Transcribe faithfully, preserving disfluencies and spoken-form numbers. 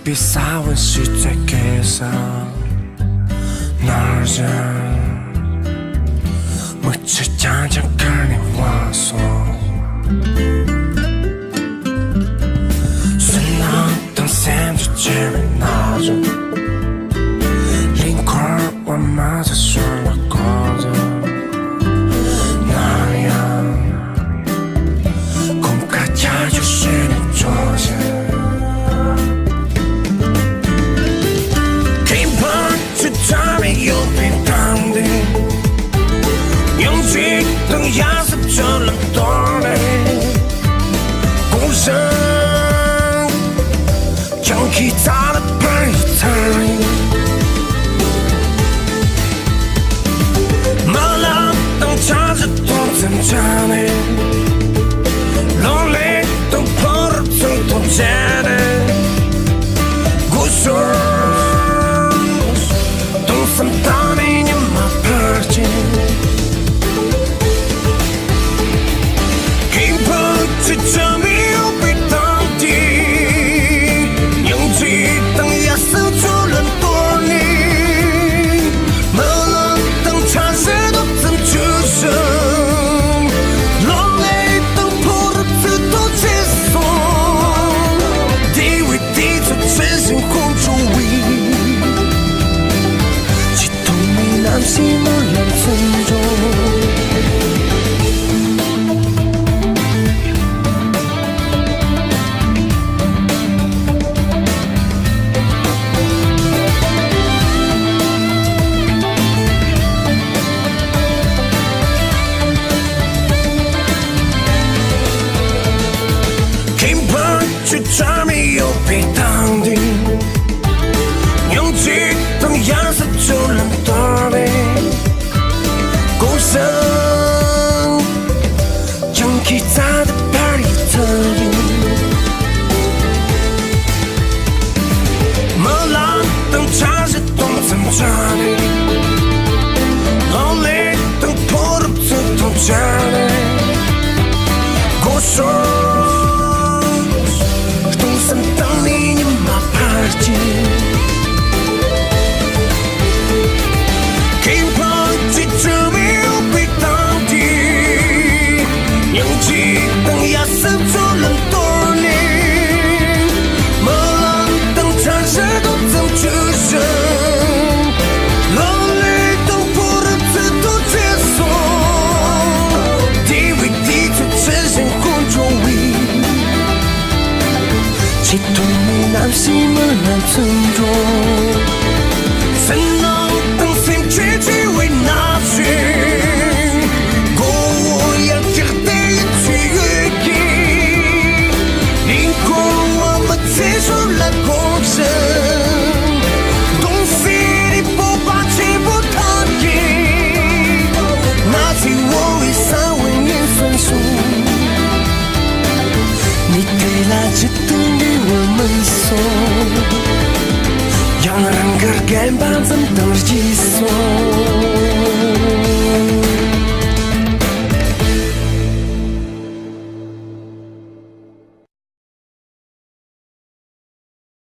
པའི་ས་བོན་ཞིག་བཙལ་གེ་ས། ནར་བཞིན་མི་ཚེ་རྐྱང་རྐྱང་ཁར་ནས་བར་སོང་། བསོད་ནམས་དང་སེམས་ཀྱི་བྱེ་བའི་ན་གཞོན། ལིང་ཁོར་བར་མ་ཟད་ཞོན་ལ་གོ་འཛོལ། ནམ་ཡང་ཁོམ་ཁ་ཆ་ཆུ་ཞོན་ནས་འཇོག་བྱེད། ཁེ་ཕན་ཆུ་ཚ་མི་ཡོད་པའི་དང་འདི། སྙིང་རྗེ་དང་ཡ་སེ་ཚོ་ལ་གཏོར་ནས། གོང་བཞིན་ཀྱང་ཁྱི་ཚ་ལ་ཕར་ཡི་ཚར་ཡིན། མ་ལག་དང་ཆ་ཞིག་གཏོང་ཙམ་བྱས་ནས། ལོ་ལེགས་དང་ཕོ་རབ་ཚོ་དང་བཅས་ནས། སྒོ་ཕྱུགས་སྟོང་བསམ་བཏང་ནས་ཉི་མ་ཕར་ཕྱིན། ཁེ་ཕན་ཆུ་ཚ་མི་ཡོད་པའི་དང་དེ། སྙིང་རྗེ་དང་ཡ་སེ་ཚོ་ལ་གཏོར་ནས། མ་ལག་དང་ཆ་ཤས་ཏོག་ཙམ་བཅུག་ཞིང་། ལོ་ལེགས་དང་ཕོ་རབ་ཚོ་དང་བཅས་སོང་། བདེ་བའི་དུས་ཚོད་ཚེ་ཟིན་ཁོང་ཁྲོ་བའི། ཐོག་མའི་གནམ་གཤིས་སྨོན་ལམ་ཚིམ་འགྲོ། ཁེ་ཕན་ཆུ་ཚ་མི་ཡོད་པའི་དང་འདི། སྙིང་རྗེ་དང་ཡ་སེ་ཚོ་ལ་གཏོར་བས། གོང་བཞིན་ཀྱང་ཁྱི་ཚ་དང་ཕར་ཡི་ཚར་ཡིན། མ་ལག་དང་ཆ་ཞིག་གཏོང་ཙམ་བྱས་ནས། ལོ་ལེགས་དང་ཕོ་རབ་ཚོ་དང་བཅས་ནས། སྒོ་ཕྱུགས་སྟོང་བསམ་བཏང་ནས་ཉི་མ་ཕར་ཕྱིན། ཁེ་ཕན་ཆུ་ཚ་མི་ཡོད་པའི་དང་དེ། སྙིང་རྗེ་དང་ཡ་སེ་ཚོ་ལ་གཏོར་ནས། མ་ལག་དང་ཆ་ཤས་ཏོག་ཙམ་བཅུག་ཞིང་། ལོ་ལེགས་དང་ཕོ་རབ་ཚོ་དང་བཅས་སོང་། བདེ་བའི་དུས་ཚོད་ཚེ་ཟིན་ཁོང་ཁྲོ་བའི། ཆེས་ཐོག་མའི་གནམ་གཤིས་སྨོན་ལམ་ཚིམ་འགྲོ། སེམས་ནང་དང་སེམས་ཅན་བརྗེ་བའི་ན་གཞོན། མགོ་བོ་ཡར་བཀྱགས་ཏེ་ཡིད་ཆེས་ཡོད་ཀྱི། ལིང་ཁོ་བ་མི་ཚེ་ཞོར་ལ་གོམས་ཤིང་། གདུང་སེམས་རི་སྤོབས་པ་ཆེན་པོ་ཐང་གིས། ང་ཚོའི་འོ་བའི་ས་བོན་ཉིན་སོང་སོང་། མི་དེ་ལ་ཇི་ལྟར་འདྲི་བར་མི་སོང་། ཡང་རང་དགར་རྒན་པ་ཙམ་དང་རྗེས་སོང་